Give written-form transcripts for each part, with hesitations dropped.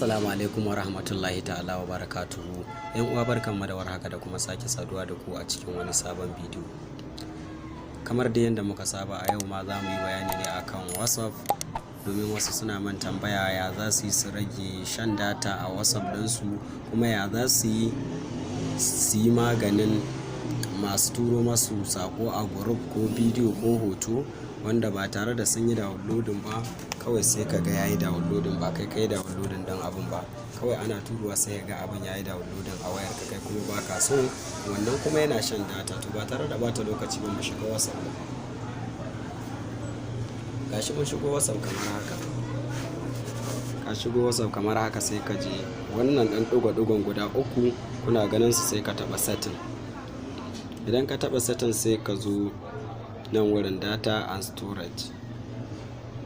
Assalamu alaikum wa rahmatullahi ta'ala wa barakatuhu. 'Yan uwa, barkanmu da warhaka da kuma sake saduwa da ku a cikin wani sabon bidiyo. Kamar dai yadda muka saba, a yau ma za mu yi bayani ne akan WhatsApp, domin wasu suna man tambaya ya za su yi su rage shan data a WhatsApp ɗinsu, kuma ya za su yi maganin masu turo masu saƙo a group ko bidiyo ko hoto wanda ba tare da sun yi downloading ba, kawai sai ka ga yayi downloading, ba kai kai downloading ɗin abun ba. Kawai ana turowa sai ka ga abun yayi downloading a wayarka, kai kuma ba ka so wannan, kuma yana shan data. To, ba tare da ɓata lokaci ba, mu shiga WhatsApp. Gashi mun shigo WhatsApp kamar haka. Ka shigo WhatsApp kamar haka, sai ka je wannan ɗan ɗigo-ɗigon guda uku, kuna ganin su, sai ka taɓa setting. Idan ka taɓa setting, sai ka zo nan wurin data and storage.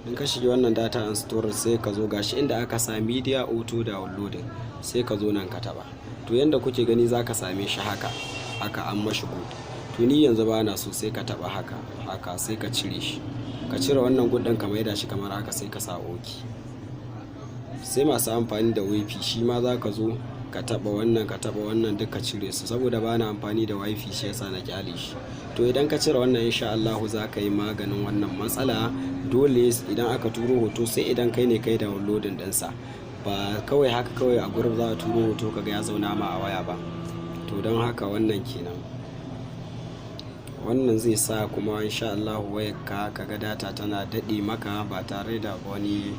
In ka shiga wannan data and storage, sai ka zo gashi inda aka sa media auto downloading, sai ka zo nan ka taɓa. To, yanda kuke gani, za ka same shi haka, haka an mashi good. To, ni yanzu bana so, sai ka taɓa haka, haka, sai ka cire shi. Ka cire wannan good ɗin, ka maida shi kamar haka, sai ka sa okay. Sai masu amfani da WiFi, shi ma za ka zo ka taɓa wannan, ka taɓa wannan, duk ka cire su. Saboda bana amfani da WiFi, shi yasa na ƙyale shi. To, idan ka cire wannan, in sha Allahu za ka yi maganin wannan matsala. Dole idan aka turo hoto, sai idan kai ne kai downloading ɗinsa. Ba kawai haka kawai a group za a turo hoto ka ga ya zauna ma a waya ba. To, don haka wannan kenan. Wannan zai sa kuma in sha Allahu wayarka ka ga data tana daɗe maka ba tare da wani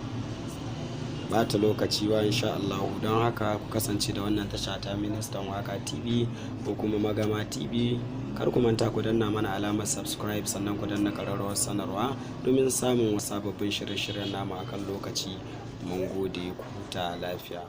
ɓata lokaci ba, in sha Allahu. Don haka ku kasance da wannan tasha ta Ministan Waka TV ko kuma Magama TV. Kar ku manta ku danna mana alamar subscribe, sannan ku danna ƙararrawar sanarwa domin samun sababbin shirye-shiryen namu akan lokaci. Mun gode, ku huta lafiya.